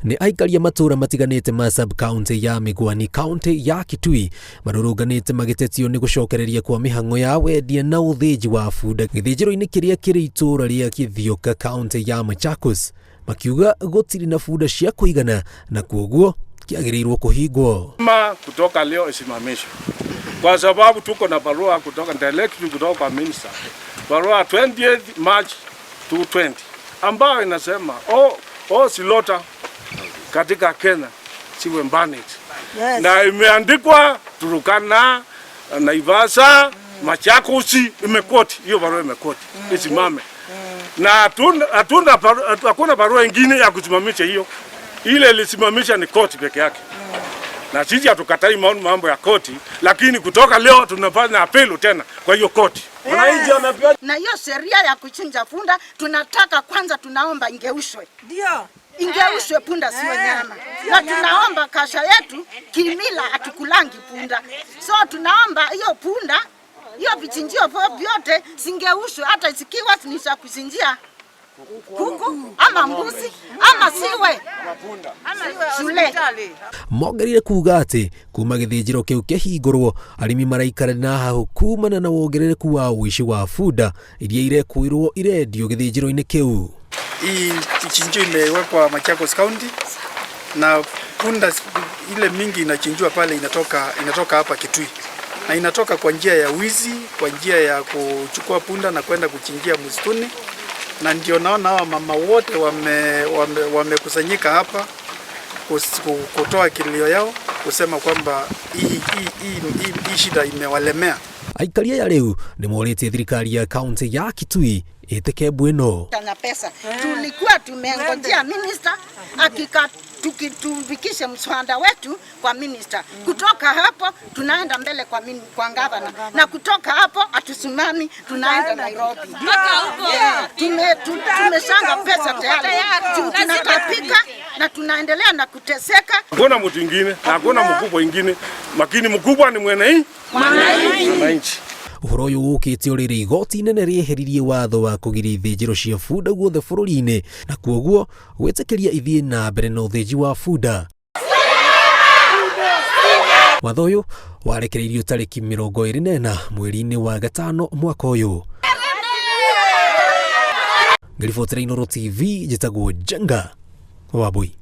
Nĩ aikaria matũũra matiganĩte ma sub county ya Migwani county ya Kitui marũrũnganĩte magĩtetio nĩ gũcokereria kwa mĩhang'o ya wendia na ũthĩnji wa bunda gĩthĩnjĩro-inĩ kĩrĩa kĩrĩ itũũra rĩa Gĩthioka county ya Machakos makiuga gũtirĩ na bunda cia kũigana na kuoguo kĩagĩrĩirwo kũhingwo. Ma kutoka leo isimamishwe kwa sababu tuko na barua kutoka direct kutoka kwa minister, barua 20th March 2020 ambayo inasema all slaughter katika Kenya siwe banned. Na imeandikwa Turkana, Naivasha, Machakos, imequote hiyo barua imequote isimame. Na hakuna barua ingine ya kusimamisha hiyo. Ile ilisimamisha ni koti peke yake. Na sisi hatukatai mambo ya koti, lakini kutoka leo tunafanya appeal tena kwa hiyo koti. Wananchi wamepewa Na hiyo sheria ya kuchinja punda tunataka kwanza, tunaomba ingeushwe. Ndio. Ingeushwe, punda sio nyama. Na tunaomba culture yetu kimila hatukulangi punda. So tunaomba hiyo punda, hiyo vichinjio vyote singeushwe, hata zikiwa ni za kuchinjia kuku ama mbuzi ama siwe shule. Mongerire kuga atĩ kuma gĩthĩnjĩro kĩu kĩhingũrwo arĩmi maraikara na hahũ kumana na wongerereku wa ũici wa bunda iria irekuirwo irendio gĩthĩnjĩro-inĩ kĩu. Hii kichinjio imewekwa Machakos County na punda ile mingi inachinjiwa pale inatoka hapa Kitui na inatoka kwa njia ya wizi, kwa njia ya kuchukua punda na kwenda kuchinjia msituni, na ndio naona hawa mama wote wamekusanyika hapa kutoa kilio yao kusema kwamba hii shida imewalemea. Aikaria aya rĩu nĩ morĩtie thirikari ya kaunti ya Kitui ĩtĩke mbu ĩno. Na pesa tulikuwa tumengojea minister akika tukitufikishe mswada wetu kwa minister. Kutoka hapo tunaenda mbele kwa gavana, na kutoka hapo hatusimami, tunaenda Nairobi. Yeah, tumeshanga pesa tayari, tunatapika na tunaendelea na kuteseka. Hakuna mtu mwingine na hakuna mkubwa mwingine, lakini mkubwa ni mwananchi. Mwananchi. Ũhoro ũyũ ũkĩte o rĩrĩ igoti inene rĩeheririe watho wa kũgiria ithĩnjĩro cia bunda guothe bũrũri-inĩ na kuoguo gwĩtĩkĩria ithiĩ na mbere na ũthĩnji wa bunda. Watho ũyũ warekereirio tarĩki 24 mweri-inĩ wa gatano mwaka ũyũ. Ngĩribotera Inooro TV, njĩtagwo Njenga Wambui.